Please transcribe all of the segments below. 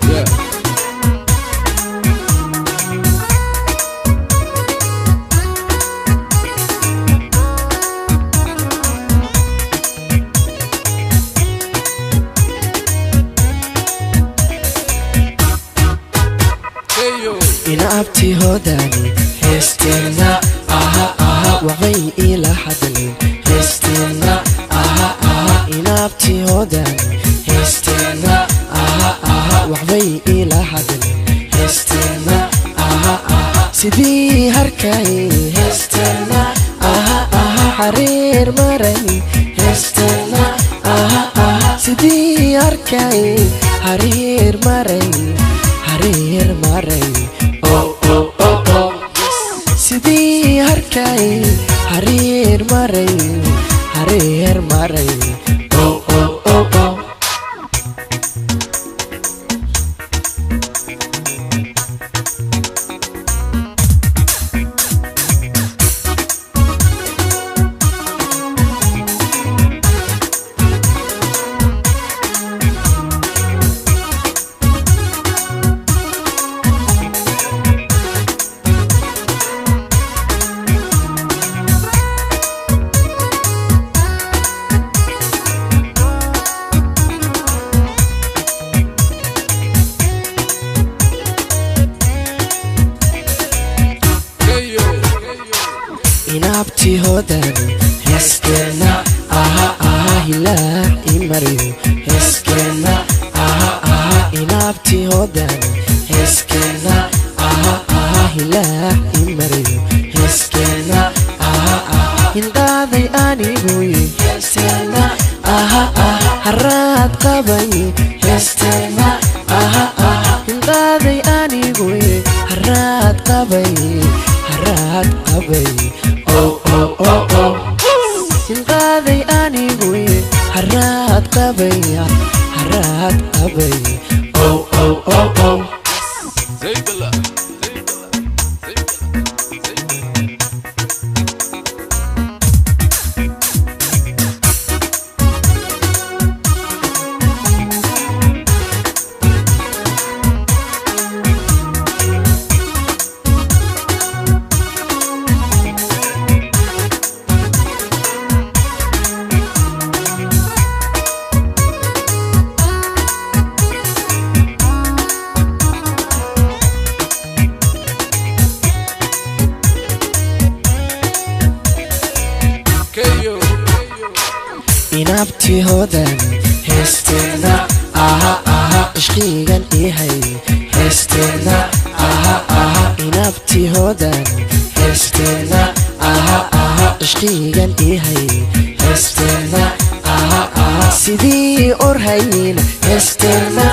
Yeah. Ina abti hodani heesteena aha aha waxbay ila hadleen heesteena aha aha. Ina abti hodani heesteena aha aha waxbay ila hadleen heesteena aha aha. Sidii harkay heesteena aha aha xariir maray heesteena aha aha. Sidii harkay xariir maray, xariir maray, oh oh oh oh. Sidii harkay xariir maray, xariir maray, oh oh oh oh. Inaabti hodani heesteena aha aha hilaac imariyo heeskeena aha aha. Inaabti hodani heeskeena aha aha hilaac imariyo heeskeena aha aha. Hinqaaday aniguy heesteena aha aha haraad qabay heesteena aha aha. Hinqaaday aniguy haraad qabay, haraad qabay, oh oh oh oh. Hinqaaday aniguy haraad qabay, haraad qabay, oh oh oh oh. Zeybala. Inaabti hodani heesteena aha aha ishqigan ihay heesteena aha aha. Inaabti hodani heesteena aha aha ishqigan ihay heesteena aha aha. Sidii orhayin heesteena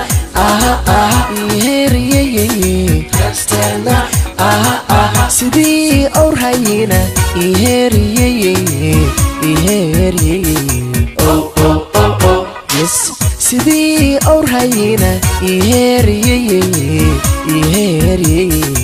aha aha iheriyeyeye heesteena aha aha. Sidii orhayina iheriyeyeye, iheriyeyeye, oh oh oh oh, yes. Sidii orhayina iheriyeyeye, iheriyeyeye.